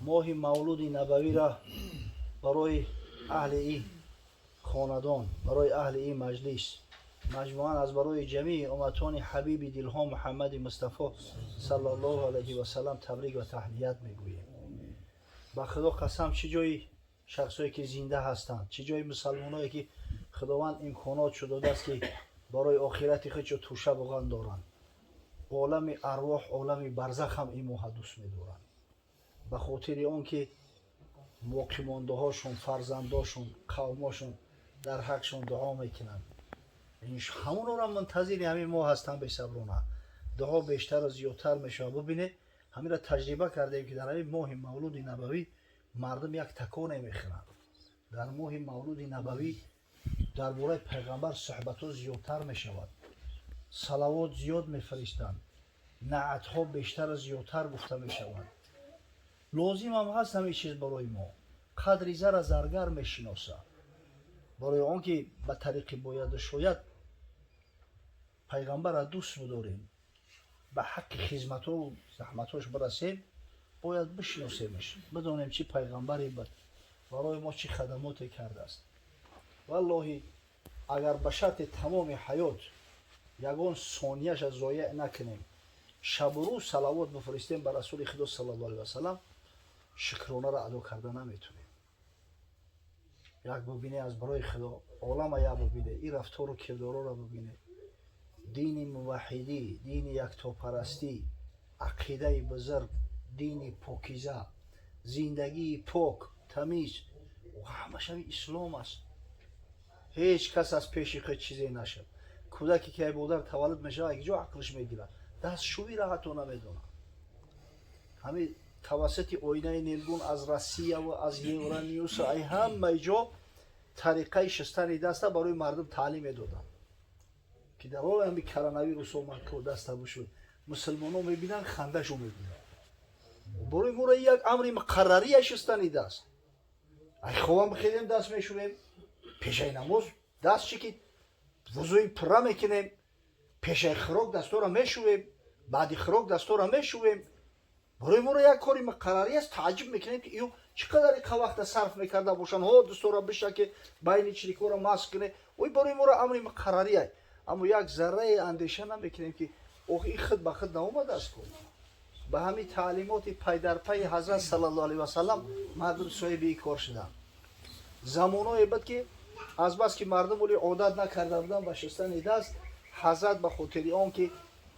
Моҳи Мавлуди Набавиро барои аҳли ин хонадон, барои аҳли ин маҷлис, маҷмӯан аз барои ҷамии умматони ҳабиби дилҳо Муҳаммади Мустафо саллаллоҳу алайҳи васаллам табрик ва таҳният мегӯем. Ба Худо қасам, чӣ ҷои шахсое ки зинда ҳастанд, чӣ ҷои мусалмоное ки Худованд имконот шуда додааст, ки барои охирати худ чо тӯша буған доранд. Олами арвоҳ, олами барзах ҳам ин моҳа дӯст медоранд, ба хотири он ки боқимондаҳошон, фарзандошон, қавмошон дар ҳақшон дуо мекунанд. Ҳамонро мунтазири ҳамин моҳ ҳастанд бесаброна. Дуо бештару зиёдтар мешавад. Бубинед, ҳаминро таҷриба кардем, ки дар ҳамин моҳи Мавлуди Набавӣ мардум як таконе мехӯранд. Дар моҳи Мавлуди Набавӣ дар бораи пайғамбар суҳбатҳо зиёдтар мешавад, салавот зиёд мефиристанд, наътҳо бештару зиёдтар гуфта мешаванд. Лозим ҳам ҳаст ҳамин чиз барои мо. Қадри зара заргар мешиносад. Барои он ки ба тариқи бояду шояд пайғамбарро дӯст бидорем, ба ҳаққи хизматҳову заҳматҳош бирасем, бояд бишиносемаш, бидонем чӣ пайғамбаре буд, барои мо чӣ хадамоте кардааст. Валлоҳи, агар ба шарти тамоми ҳаёт ягон сонияша зоеъ накунем, шабу рӯз салавот бифиристем ба Расули Худо саллаллоҳу алайҳи васаллам, шукронаро адо карда наметунем. Як бубине, аз барои Худо олама як бубине, ин рафтору кирдороро бубине. Дини муваҳҳидӣ, дини яктопарастӣ, ақидаи бузург, дини покиза, зиндагии пок, тамиз, ҳамаш ҳамин ислом аст. Ҳеҷ кас аз пеши худ чизе нашуд. Кӯдаке ки модар таваллуд мешавад, як ҷо ақлш мегирад, дастшӯиро ҳатто намедонад. Ҳамин тавассути оинаи нилгун аз Россия ва аз Евроньюс, ай ҳамаи ҷо тариқаи шистани даста барои мардум таълим медоданд, ки дар ҳоле ҳамин коронавирус омад, ко даста бишӯй. Мусулмонон мебинанд, хандашу мебинанд. Барои моро як амри муқаррария шистани даст. Ай хобам бихезем, даст мешӯем, пешаи намоз даст чӣ ки вузӯи пурра мекунем, пешаи хӯрок дастора мешӯем, баъди хӯрок дастора мешӯем. Барои моро як кори муқаррарӣ аст. Тааҷҷуб мекунем, ки ё чӣ қадар иқа вақта сарф мекарда бошанд, ҳо дастора биша ки байни чирикҳоро маск куне. Ой, барои моро амри муқаррарӣ ай, аммо як заррае андеша намекунем, ки ох, ин худ ба худ наомадааст ку. Ба ҳамин таълимоти пайдарпайи ҳазрат саллаллоҳу алайҳи васаллам мардум соҳиби ин кор шуданд. Замоное буд, ки азбаски мардум оли одат накарда буданд ба шистани даст, ҳазрат ба хотири он ки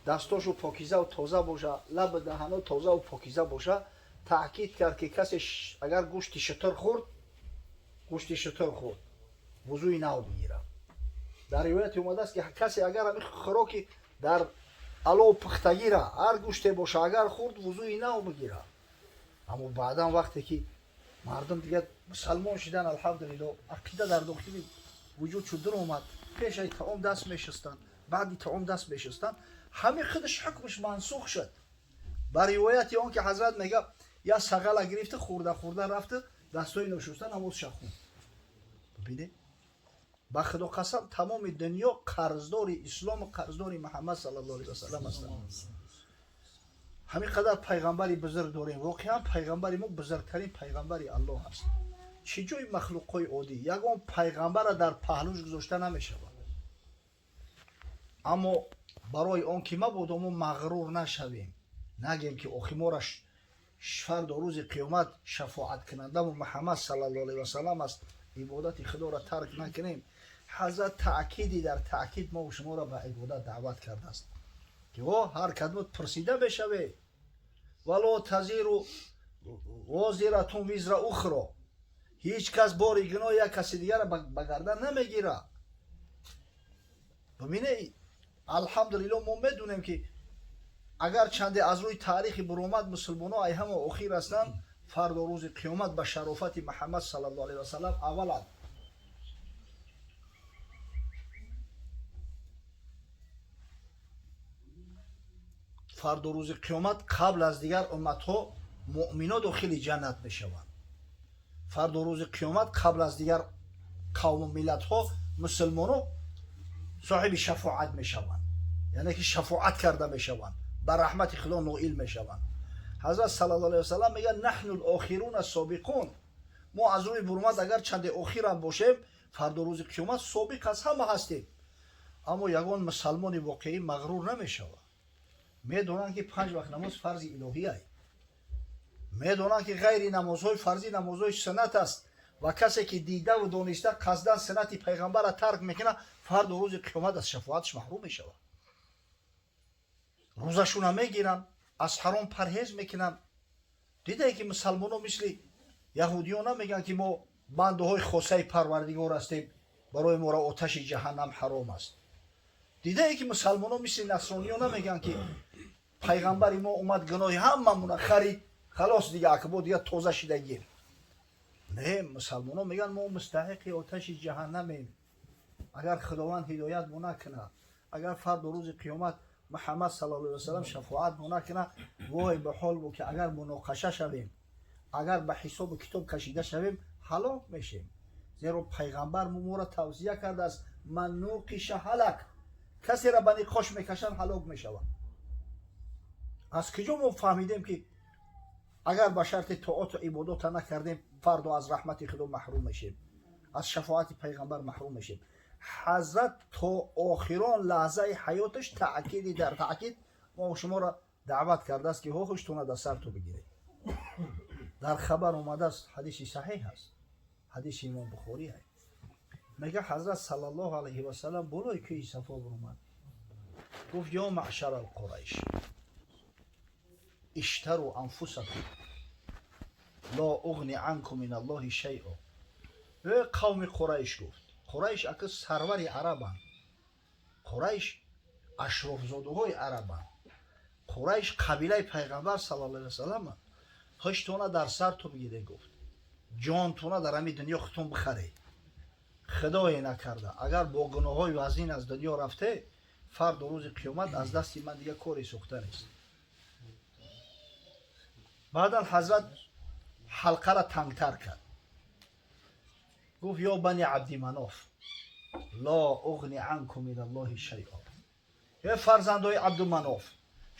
дастошу покизаву тоза боша, лабу даҳано тозаву покиза боша, таъкид кард, ки касе агар гӯшти шутур хӯрд, гӯшти шутур хӯрд, вузӯи нав бигирад. Дар ривояте омадааст, ки касе агар ҳамин хӯроки дар алов пухтагира, ҳар гӯште боша, агар хӯрд, вузӯи нав бигирад. Аммо баъдан вақте ки мардум дигар мусалмон шидан, алҳамдулилло, ақида дар дохили вуҷуд шуд, омад, пешаи таом даст мешустанд, баъди таом даст мешустанд, ҳамин худаш ҳукмш мансух шуд. Ба ривояти он ки ҳазрат мега, як сағала гирифта, хӯрда хӯрда рафта, дастои ношуста намозша хунд. Бибинед, ба Худо қасам, тамоми дунё қарздори ислому қарздори Муҳаммад саллаллоҳу алайҳи васаллам ҳастанд. Ҳамин қадар пайғамбари бузург дорем. Воқеан пайғамбари мо бузургтарин пайғамбари Аллоҳ аст. Чӣ ҷои махлуқҳои оддӣ, ягон пайғамбара дар паҳлӯш гузошта намешавад. Аммо барои он ки мабодо мо мағрур нашавем, нагем, ки охи мора фардо рӯзи қиёмат шафоаткунандамо Муҳаммад саллаллоҳу алайҳи васаллам аст, ибодати Худоро тарк накунем. Ҳазрат таъкиди дар таъкид мо шуморо ба ибодат даъват кардааст, ки о ҳар кадмот пурсида мешавед. Вало тазиру возиратун визра ухро, ҳеҷ кас бори гуноҳ як каси дигарро ба гардан намегирад. Бубине, алҳамдулилло, мо медонем, ки агар чанде аз рӯи таърихи буромад мусулмонҳо ай ҳама охир ҳастанд, фардо рӯзи қиёмат ба шарофати Муҳаммад саллаллоҳу алайҳи васаллам авваланд. Фардо рӯзи қиёмат қабл аз дигар умматҳо муъмино дохили ҷаннат мешаванд. Фардо рӯзи қиёмат қабл аз дигар қавму миллатҳо мусулмоно соҳиби шафоат мешаванд, яъне ки шафоат карда мешаванд, ба раҳмати Худо ноил мешаванд. Ҳазрат саллаллоҳу алайҳи васаллам мегӯяд: نحن الآخرون السابقون. Мо аз рӯи бурмад агар чанде охирам бошем, фардо рӯзи қиёмат собиқ аз ҳама ҳастем. Аммо ягон мусалмони воқеӣ мағрур намешавад. Медонанд, ки панҷ вақт намоз фарзи илоҳиай, медонанд, ки ғайри намозҳои фарзӣ намозҳои суннат аст ва касе ки дидаву дониста қасдан суннати пайғамбарра тарк мекунад, фардо рӯзи қиёмат аз шафоаташ маҳрум мешавад. Рӯзашуна мегиранд, аз ҳаром парҳез мекунанд. Дидае, ки мусалмоно мисли яҳудиён намегӯянд, ки мо бандаҳои хосаи Парвардигор ҳастем, барои моро оташи ҷаҳаннам ҳаром аст. Дидае, ки мусалмоно мисли насрониё намегӯянд, ки пайғамбари мо омад, гуноҳи ҳамамона харид, халос, дига акбо дига тоза шидагир. Не, мусалмоно мегӯянд: мо мустаҳиқи оташи ҷаҳаннамем. Агар Худованд ҳидоят мо накунад, агар фардо рӯзи қиёмат Муҳаммад саллаллоҳу алайҳи васаллам шафоат мо накунад, вой ба ҳол бо ки агар муноқаша шавем, агар ба ҳисобу китоб кашида шавем, ҳалок мешем. Зеро пайғамбар моро тавсия кардааст: من نوقش هلك. Касеро ба ниқош мекашанд, ҳалок мешавад. Аз куҷо мо фаҳмидем, ки агар ба шарти тоату ибодота накардем, фардо аз раҳмати Худо маҳрум мешем, аз шафоати пайғамбар маҳрум мешем? Ҳазрат то охирон лаҳзаи ҳаёташ таъкиди дар таъкид мо шуморо даъват кардааст, ки ҳо, ҳуштона дар сарту бигиред. Дар хабар омадааст, ҳадиси саҳеҳ аст, ҳадиси Имом Бухорӣ аст. Мега, Ҳазрат саллаллоҳу алайҳи васаллам болои кӯҳи Сафо буромад, гуфт: يا معشر القريش، اشتروا أنفسكم، لا أغني عنكم من الله شيئا. Э қавми Қурайш, гуфт. Қурайш ака сарвари арабанд, Қурайш ашрофзодаҳои арабанд, Қурайш қабилаи пайғамбар саллаллоҳу алайҳи васалламанд. Ҳуштона дар сарту бигире, гуфт, ҷонтона дар ҳамин дунё худтон бихаред. Худое накарда, агар бо гуноҳҳои вазнин аз дунё рафте, фардо рӯзи қиёмат аз дасти ман дига коре сохта нест. Баъдан ҳазрат ҳалқара тангтар кард, гуфт: يا بني عبد مناف، لا أغني عنكم من الله شيئا. Э фарзандои Абдуманоф,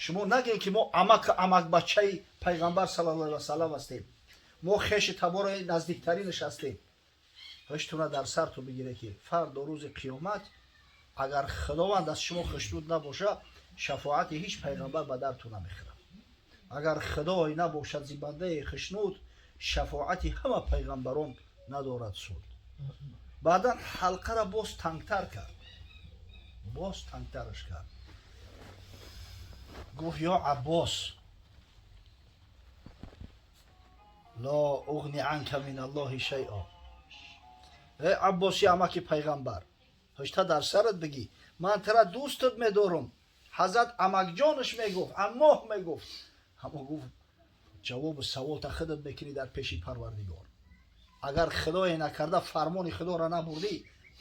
шумо нагӯед, ки мо амак амакбачаи пайғамбар саллаллоҳу алайҳи васаллам ҳастем, мо хеши табори наздиктаринаш ҳастем. Ҳуштуна дар сарту бигире, ки фардо рӯзи қиёмат агар Худованд аз шумо хушнуд набошад, шафоати ҳеҷ пайғамбар ба дарту намехӯрад. Агар Худое набошад зи бандаи хушнуд, шафоати ҳама пайғамбарон надорад суд. Баъдан ҳалқара боз тангтар кард, боз тангтараш кард, гуфт: يا عباس، لا أغني عنك من الله شيئا. Э Аббоси амаки пайғамбар, ҳушта дар сарат бигӣ, ман тара дӯстат медорам. Ҳазрат амакҷонаш мегуфт, аммоҳ мегуфт. Ҳамо гуфт: ҷавобу саволта худат мекунӣ дар пеши Парвардигор. Агар Худое накарда фармони Худоро набурдӣ,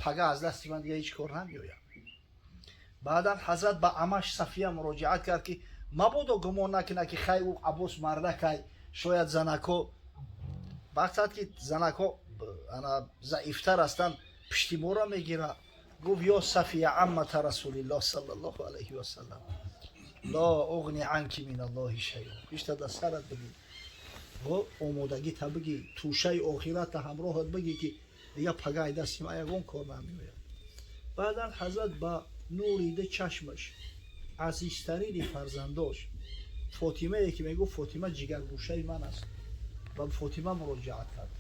пага аз дасти ман дига ҳеҷ кор намеояд. Баъдан ҳазрат ба амаш Сафия муроҷиат кард, ки мабодо гумон накунад, ки хай, ӯ Аббос мардакай, шояд занако мақсад, ки занако ана заифтар ҳастанд, пишти моро мегирад. Гуфт: يا صفية عمة رسول الله صلى الله عليه وسلم، لا أغني عنك من الله شيئا. Ҳушта дар сарат бигӣ, омодагита бигӣ, тӯшаи охирата ҳамроҳат бигӣ, ки дига пагаи дасти ман ягон кор намеояд. Баъдан ҳазрат ба нури ду чашмаш, азизтарини фарзандош Фотимае, ки мегуфт: Фотима ҷигаргӯшаи ман аст, ба Фотима муроҷиат кард,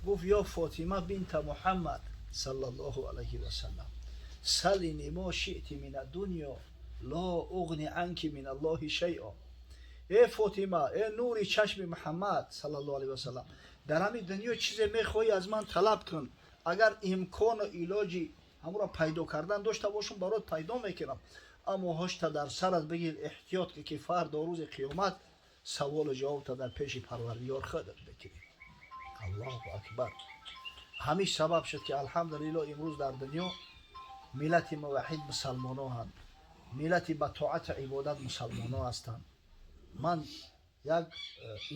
гуфт: يا فاطمة بنت محمد صلى الله عليه وسلم، سليني ما شئت من الدنيا، لا أغني عنك من الله شيئا. Э Фотима, э нури чашми Муҳаммад саллаллоҳу алайҳи васаллам, дар ҳамин дунё чизе мехоҳӣ, аз ман талаб кун. Агар имкону илоҷи ҳамонро пайдо кардан дошта бошам, барот пайдо мекунам. Аммо ҳушта дар сарат бигир, эҳтиёт ки, ки фардо рӯзи қиёмат саволу ҷавобта дар пеши Парвардигор худат мекунӣ. Аллоҳу акбар! Ҳамин сабаб шуд, ки алҳамдулилло имрӯз дар дунё миллати муваҳид мусалмоно ҳанд, миллати ба тоату ибодат мусалмоно ҳастанд. Ман як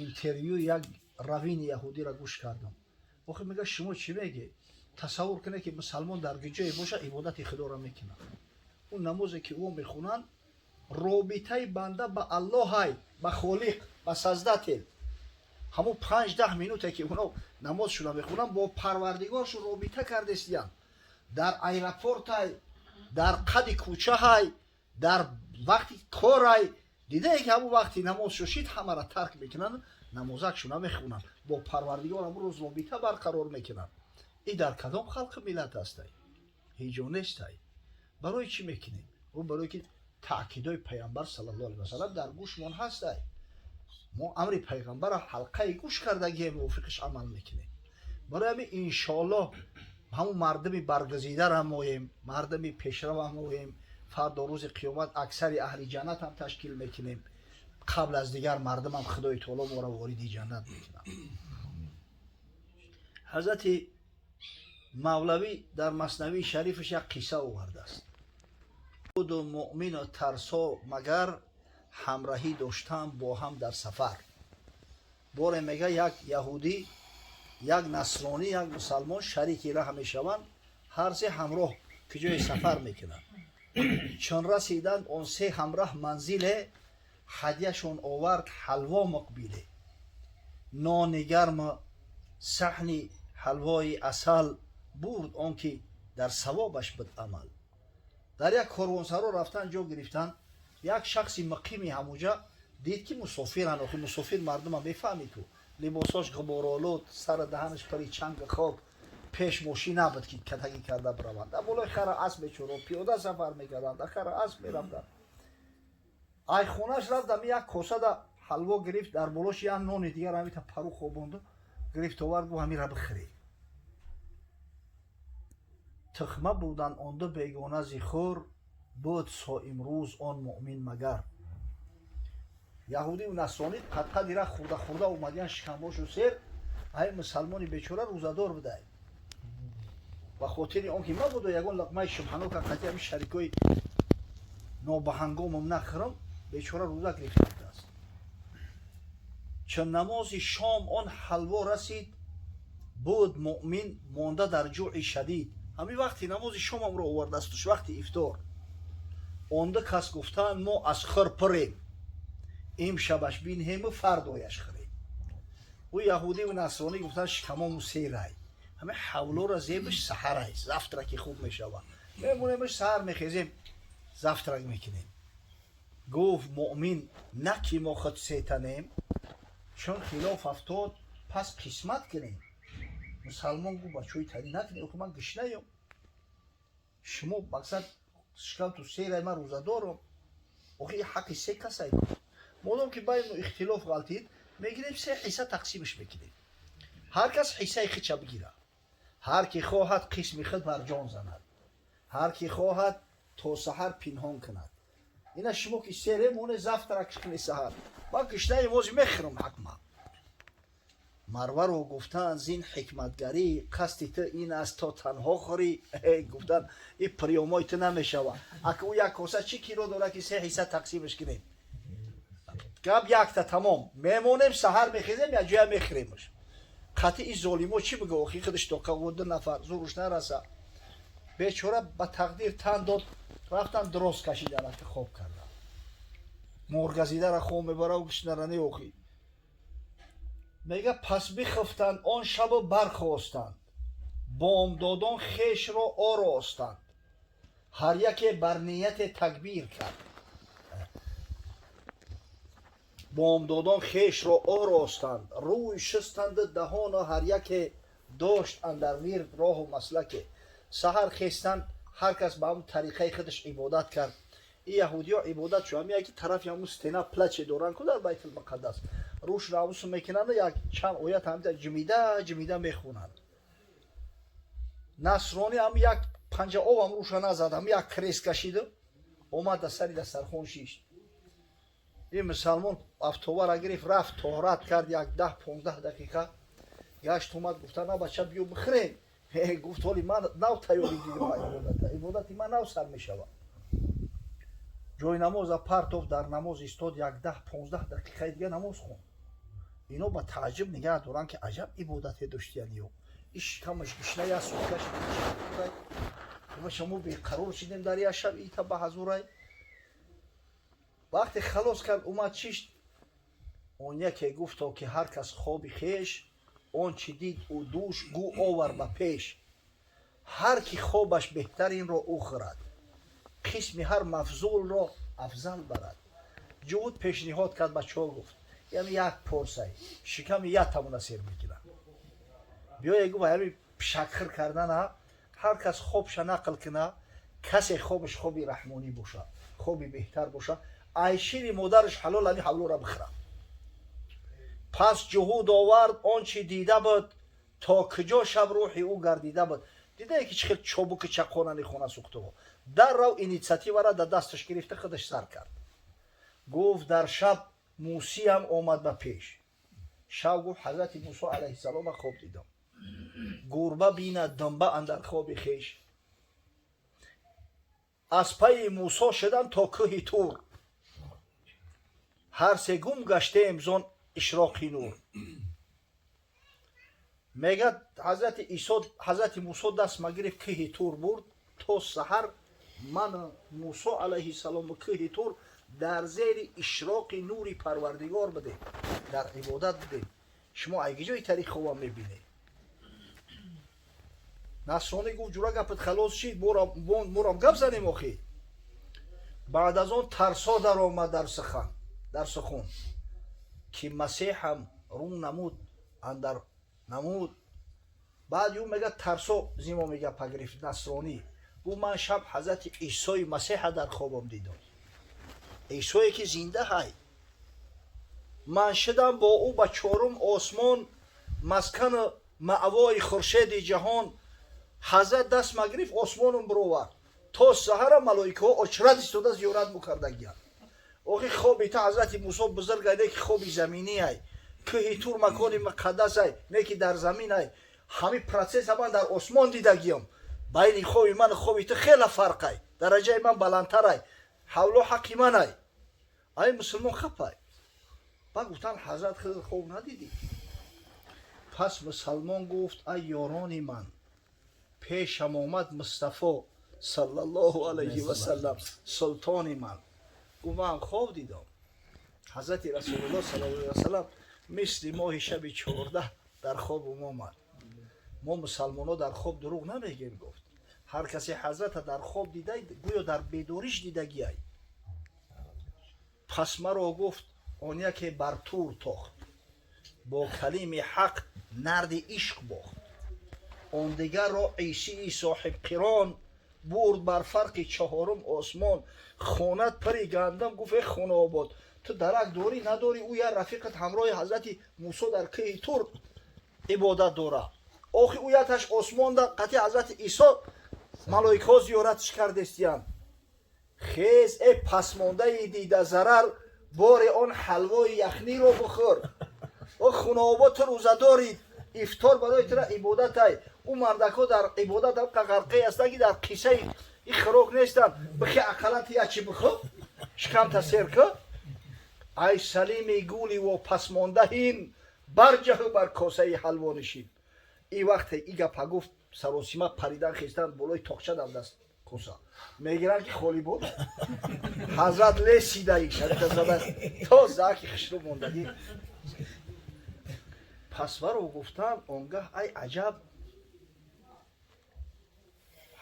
интервю як раввини яҳудиро гӯш кардам. Охир мега: шумо чӣ мегӣ? Тасаввур кунед, ки мусалмон дар ҷое боша, ибодати Худоро мекунад. Он намозе, ки ӯ мехонанд. Робитаи банда ба Аллоҳай, ба Холиқ, ба Создатель. Ҳамун 5-10 минуте ки оно намозшуна мехонанд, бо Парвардигоршон робита кардестиянд. Дар аэропортай, дар қади кӯчаҳай, дар вақти корай, дидае ки ҳамун вақти намоз шушид, ҳамаро тарк мекунанд, намозакшуна мехонанд, бо Парвардигор ҳамун рӯз робита барқарор мекунанд. И дар кадом халқи миллат ҳастай? Ҳеҷо нестай. Барои чӣ мекунем? Ӯ барое ки таъкидои Пайғамбар саллаллоҳу алайҳи васаллам дар гӯшмон ҳастай. Мо амри Пайғамбарро ҳалқаи гӯш кардагием, мувофиқиш амал мекунем. Барои ҳамин, иншоаллоҳ, ҳамун мардуми баргузидаро моем, мардуми пешрава моем. Фардо рӯзи қиёмат аксари аҳли ҷаннат ҳам ташкил мекунем. Қабл аз дигар мардумам Худои Таоло моро вориди ҷаннат мекунад. Ҳазрати Мавлавӣ дар Маснавии шарифаш як қисса овардааст. Буду муъмину тарсо, магар ҳамраҳӣ доштан бо ҳам дар сафар. Боре, мега, як яҳудӣ, як насронӣ, як мусалмон шарики раҳ мешаванд. Ҳар се ҳамроҳ ки ҷои сафар мекунанд. Чун расиданд он се ҳамраҳ манзиле, ҳадяшон овард ҳалво муқбиле, нони гарму саҳни ҳалвои асал бурд, он ки дар савобаш буд амал. Дар як корвонсаро рафтан, ҷо гирифтан. Як шахси муқими ҳамуҷа дид, ки мусофиран. Охи, мусофир мардума мефаҳми ку, либосош ғуборолуд, сара даҳанаш пари чанги хок. Пеш мошин набуд, ки катагӣ карда бираванд. Дар болои хара асп мечоро пиёда сафар мекарданд, дар хара асп мерафтанд. Ай хонаш рафт, ами як косада ҳалво гирифт, дар болош як нони дигар ҳамита пару хобонду гирифт, овард, гуфт: «Ҳамира бихӯрӣ». Тухма буданд он ду бегона зи хур, буд соимрӯз он муъмин магар. Яҳудиву насронӣ қадқадира хӯрда хӯрда омадиян, шикамбошу сер. Ай мусалмони бечора рӯзадор будай. Ба хотири он ки мабудо ягон луқмаи шубҳанока қатъи ҳами шарикои нобаҳангомам нахӯрам, бечора рӯза гирифта будааст. Чун намози шом он ҳалво расид, буд муъмин монда дар ҷӯъи шадид. Ҳамин вақти намози шомамро овардастуш, вақти ифтор. Онда кас гуфтанд: «Мо аз хӯр пурем, имшабаш бинҳему фардояш хӯрем». Ӯ яҳудиву насронӣ гуфтанд: «Шикамому серай, ҳамин ҳавлора зебиш, саҳарай завтраки хуб мешавад, мемонемш, саҳар мехезем, завтрак мекунем». Гуфт муъмин: «На ки мо худ сетанем, чун хилоф афтод, пас қисмат кунем». Мусалмон гуфт: «Бачои тари накунем, охи ман гишнаём, шумо мақсад шикамту серай, ман рӯзадорам, охи ҳаққи се касай. Модом ки байну ихтилоф ғалтид, мегирем, се ҳисса тақсимаш мекунем, ҳар кас ҳиссаи хича бигирад. Ҳар ки хоҳад, қисми худ бар ҷон занад, ҳар ки хоҳад, то саҳар пинҳон кунад. Ина шумо ки сере, моне, завтрак кунӣ саҳар, ман гишнаи вози мехӯрам ҳақма». Марваро гуфтанд: «Зин ҳикматгарӣ, қасди ту ин аст, то танҳо хӯрӣ?» Гуфтанд: «И приёмои ту намешавад. Ака ӯ як коса чӣ киро дорад, ки се ҳисса тақсимаш кунем? Гап якта, тамом. Мемонем, саҳар мехезем, як ҷоя мехӯремаш». Қатъи золимо чӣ бигӯ, охи худаш тоқа ду нафар зуруш нараса. Бечора ба тақдир тан дод. Рафтан, дроз кашида рафта, хоб карданд. Моргазидара хоб мебара, гушнара не. Охи, мега, пас бихифтанд он шабу бархостанд, бомдодон хешро оростанд, ҳар яке бар нияте такбир кард. Бомдодон хешро оростанд, рӯй шустанду даҳону, ҳар яке дошт андар вирд роҳу маслаке. Саҳар хестанд, ҳар кас ба ҳамун тариқаи худаш ибодат кард. И яҳудиё ибодат шу ҳами яки тарафи ҳамун стена плаче доранд ку дар Байтулмуқаддас, рӯшро ҳамусу мекунанду як чанд оят ҳамита ҷимида ҷимида мехонанд. Насронӣ ҳам як панҷа об ҳам рӯша назад, ҳам як крест кашиду омад, да сари дастархон шишт. Ин мусалмон автобара гирифт, рафт, тоҳрат кард, як 10-15 дақиқа гашт, омад, гуфта: «На, бача, биё бихӯрем». Гуфт: «Ҳоли ман нав тайёрӣ дидам, ибодата, ибодати ман нав сар мешавад». Ҷои намоза партов, дар намоз истод, як 10-15 дақиқаи дига намоз хонд. Ино ба тааҷҷуб нигаҳ доранд, ки аҷаб ибодате доштияниё, иш камаш гишна, як суткаш шумо беқарор шидем дар як шаб, ита ба ҳазурай. Вақте халос кард, омад чишт. Он яке гуфто, ки ҳар кас хоби хеш, он чӣ дид ӯ душ, гӯ овар ба пеш. Ҳар ки хобаш беҳтар, инро ӯ хӯрад, қисми ҳар мафзулро афзал барад. Ҷуҳуд пешниҳод кард, бачаҳо гуфт: яъне як порсай шиками як тамона сер мекунад. Биёе, гуфт, ҳами пишакхир кардана ҳар кас хобша нақл куна. Касе хобаш хоби раҳмонӣ боша, хоби беҳтар боша, ай шири модараш ҳалол ами ҳавлора бихӯрад. Пас ҷуҳуд овард он чӣ дида буд, то куҷо шаб рӯҳи ӯ гардида буд. Дидае, ки чӣ хел чобуки чақонани хона сӯхтаво. Даррав инициативара дар дасташ гирифта, худаш сар кард. Гуфт: дар шаб Мусиам омад ба пеш. Шав, гуфт, ҳазрати Мусо алайҳиссалома хоб дидам. Гурба бинад думба андар хоби хеш. Аз пайи Мусо шудам то кӯҳи Тур, ҳар се гум гаштем зон ишроқи нур. Мегӯяд, ҳазрати Исо ҳазрати Мусо даст ма гирифт, кӯҳи Тур бурд. То саҳар ман, Мусо алайҳиссалому кӯҳи Тур дар зери ишроқи нури Парвардигор будем, дар ибодат будем. Шумо айгиҷои тариқ хобам мебинед? Насронӣ гуфт: ҷура, гапат халос шид, морам гап занем охи. Баъд аз он тарсо даромад дар сухан, дар сухун, ки Масеҳам рӯ намуд андар намуд. Баъд ю мега, тарсо зимо мега пагирифт насронӣ. Гуфт: ман шаб ҳазрати Исои Масеҳа дар хобам дидам, Исое ки зинда ҳай. Ман шидам бо ӯ ба чорум осмон, маскану маъвои хуршеди ҷаҳон. Ҳазрат даст ма гирифт, осмонум бировард. То саҳара малоикаҳо очрат истода зиёрат мукардагиянд. Охи, хоби та ҳазрати Мусо бузург ай, не ки хоби заминӣ ай. Кӯҳи Тур макони муқаддас ай, не ки дар замин ай. Ҳамин процесса ман дар осмон дидагиям. Байни хоби ману хоби ту хеле фарқ ай, дараҷаи ман баландтар ай, ҳавло ҳаққи ман ай. Ай мусулмон хапай. Ба гуфтан: ҳазрат, худат хоб надидӣ? Пас мусалмон гуфт: ай ёрони ман, пешам омад Мустафо саллаллоҳу алайҳи васаллам, султони ман. Гуфт: ман хоб дидам, ҳазрати Расулуллоҳ саллаллоҳу алайҳи васаллам мисли моҳи шаби 14 дар хобам омад. Мо мусалмонҳо дар хоб дурӯғ намегем. Гуфт: ҳар касе ҳазрата дар хоб дида, гӯё дар бедориш дидагиай. Пас маро гуфт он яке бар Тур тохт, бо калими ҳақ нарди ишқ бохт. Он дигарро Исии соҳибқирон бурд бар фарқи чаҳорум осмон. Хонат пари гандам. Гуфт: э Хонаобод, ту дарак дорӣ, надорӣ? Ӯ як рафиқат ҳамроҳи ҳазрати Мусо дар кӯҳи Тур ибодат дора. Охи, ӯ яташ осмонда қатъи ҳазрати Исо малоикаҳо зиёратш кардестиянд. Хез, э пасмондаи дида зарар, бори он ҳалвои яхниро бихӯр. О Хунообод, ту рӯзадорӣ, ифтор барои тура ибодатай. Ӯ мардакҳо дар ибодат ғарқе ҳастанд, ки дар қиссаи и хӯрок нестанд. Бихи, ақаллан ту як чи бихӯр, шикамта сер кӯ. Ай салими гули во пасмондаҳин, барҷаҳу бар косаи ҳалво нишин. И вақте и гапа гуфт, саросима паридан хестан, болои тоқча дар даст коса мегиранд, ки холӣ буд. Ҳазрат лесидаи шарита зада то заки хишрӯ мондагӣ. Пас варо гуфтанд он гаҳ: ай аҷаб!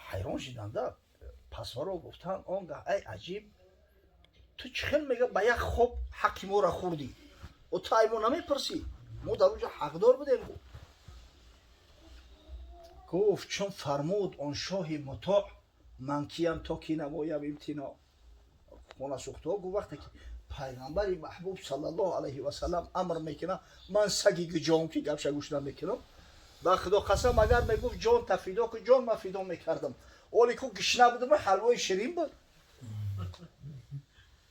Ҳайрон шиданда. Пас варо гуфтанд он гаҳ: ай аҷиб, ту чӣ хел мега ба як хоб ҳаққи моро хӯрдӣ? О, ту ай мо намепурсӣ? Мо дар онҷо ҳақдор будем. Гуфт: чун фармуд он шоҳи мутоъ, ман киям, то ки намоям имтиноъ? Хонасӯхтаҳо гуфт: вақте ки пайғамбари маҳбуб саллаллоҳу алайҳи васаллам амр мекунад, ман саги гиҷом, ки гапша гӯш намекунам? Ба Худо қасам, агар мегуфт: ҷон та фидо ку, ҷон ман фидо мекардам. Оле ку гишна будам, ҳалвои ширин буд.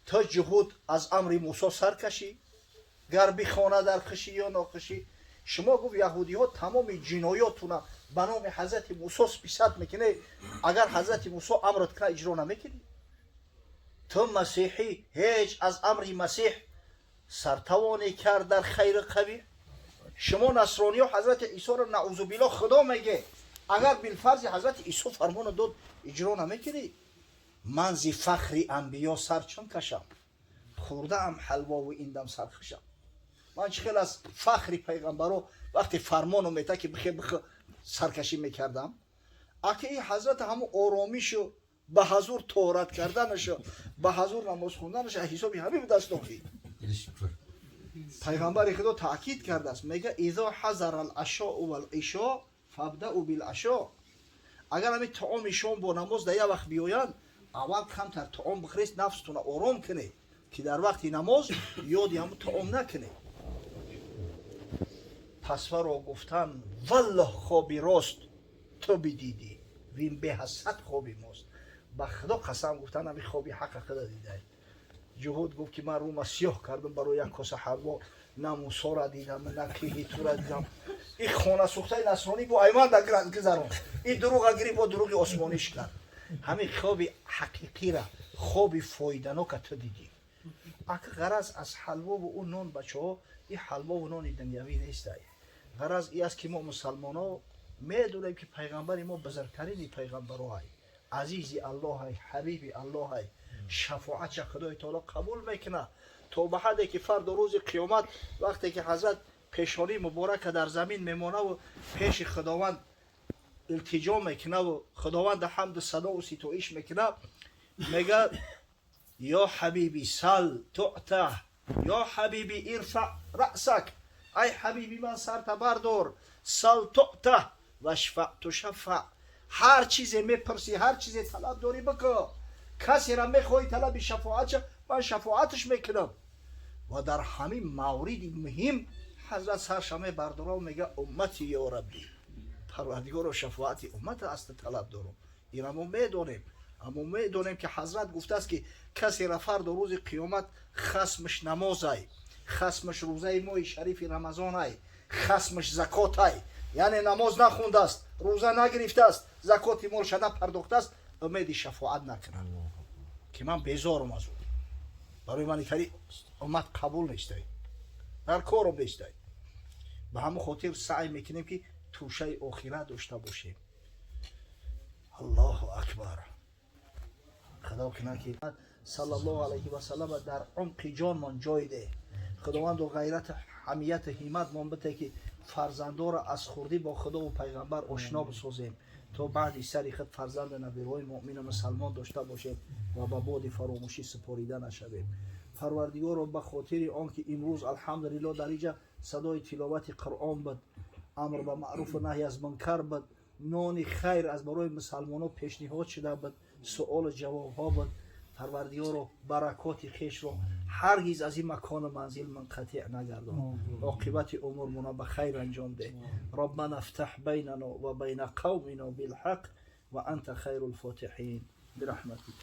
То ҷуҳуд аз амри Мусо сар кашӣ, гар бихона дар хушӣ ё нохушӣ. Шумо, гуфт, яҳудиҳо тамоми ҷиноётуна ба номи ҳазрати Мусо списать мекунед. Агар ҳазрати Мусо амрат кунад, иҷро намекунӣ. Ту масеҳӣ, ҳеҷ аз амри Масеҳ сартавонӣ кард дар хайри қавӣ. Шумо насрониҳо ҳазрати Исоро, наъузубилло, Худо меге. Агар билфарзи ҳазрати Исо фармона дод, иҷро намекунӣ. Ман зи фахри анбиё сар чун кашам? Хӯрдаам ҳалвову ин дам сархушам. Ман чӣ хел аз фахри пайғамбаро вақте фармону мета, ки бихе, бихе, саркашӣ мекардам. Аки ин ҳазрат ҳамун оромишу ба ҳазур тоҳорат карданашу ба ҳазур намоз хонданашу ҳисоби ҳамин будаст. Охи, пайғамбари Худо таъкид кардааст, мега: إذا حضر العشاء والعشاء فابدءوا بالعشاء. Агар ҳамин таоми шом бо намоз дар як вақт биёянд, аввал камтар таом бихӯред, нафстона ором кунед, ки дар вақти намоз ёди ҳамун таом накунед. Пасваро гуфтан: валлоҳ, хоби рост ту бидидӣ, вин беҳасад хоби мост. Ба Худо қасам, гуфтан, ҳамин хоби ҳақа худа дидай. Ҷуҳуд гуфт, ки ман рӯма сиёҳ кардам барои як коса ҳалво. На Мусоро дидам, на киҳи тура дидам. Ин хонасӯхтаи насронӣ бо айман гузарон, ин дурӯға гирифт, бо дурӯғи осмониш кард. Ҳамин хоби ҳақиқира, хоби фоиданока ту дидӣ. Ака, ғараз аз ҳалвову ӯ нон, бачаҳо, ин ҳалвову нони дунявӣ нестай. Ғараз и аст, ки мо мусалмоно медонем, ки пайғамбари мо бузургтарини пайғамбароҳай, азизи Аллоҳай, ҳабиби Аллоҳай, шафоатша Худои таоло қабул мекунад, то ба ҳадде ки фардо, рӯзи қиёмат, вақте ки ҳазрат пешонии муборака дар замин мемонаву пеши Худованд илтиҷо мекунаву Худованда ҳамду санову ситоиш мекунад, мега: يا حبيبي سل تعط، يا حبيبي ارفع رأسك. Ай ҳабиби ман, сарта бардор. سل تعط واشفع تشفع. Ҳар чизе мепурсӣ, ҳар чизе талаб дорӣ, бикӯ. Касера мехоҳӣ талаби шафоатша, ман шафоаташ мекунам. Ва дар ҳамин мавриди муҳим ҳазрат сарша мебардорав, мега: أمتي يا ربي. Парвардигоро, шафоати уммата аз ту талаб дорам. Ина мо медонем, аммо медонем, ки ҳазрат гуфтааст, ки касера фардо, рӯзи қиёмат, хасмаш намозай, хасмаш рӯзаи моҳи шарифи Рамазонай, хасмаш закотай, яъне намоз нахондааст, рӯза нагирифтааст, закоти молша напардохтааст, умеди шафоат накунад, ки ман безорум аз ӯ, барои ман икари уммат қабул нестай, дар корум нестай. Ба ҳамон хотир саъй мекунем, ки тӯшаи охират дошта бошем. Аллоҳу акбар! Худо кунад, ки саллаллоҳу алайҳи васаллам дар умқи ҷонмон ҷой деҳ. Худованду, ғайрату ҳамияту ҳимматмон бите, ки фарзандоро аз хурдӣ бо Худову пайғамбар ошно бисозем, то баъди сари худ фарзанду набираҳои муъмину мусалмон дошта бошем ва ба боди фаромӯшӣ супорида нашавем. Парвардигоро, ба хотири он ки имрӯз, алҳамдулилло, дар иҷа садои тиловати Қуръон буд, амр ба маъруфу наҳй аз мункар буд, нони хайр аз барои мусалмонон пешниҳод шуда буд, суолу ҷавобҳо буд, Парвардигоро, баракоти хешро ҳаргиз аз ин макону манзил мунқатеъ нагардон. Оқибати умурмона ба хайр анҷом деҳ. ربنا افتح بيننا وبين قومنا بالحق وأنت خير الفاتحين برحمتك.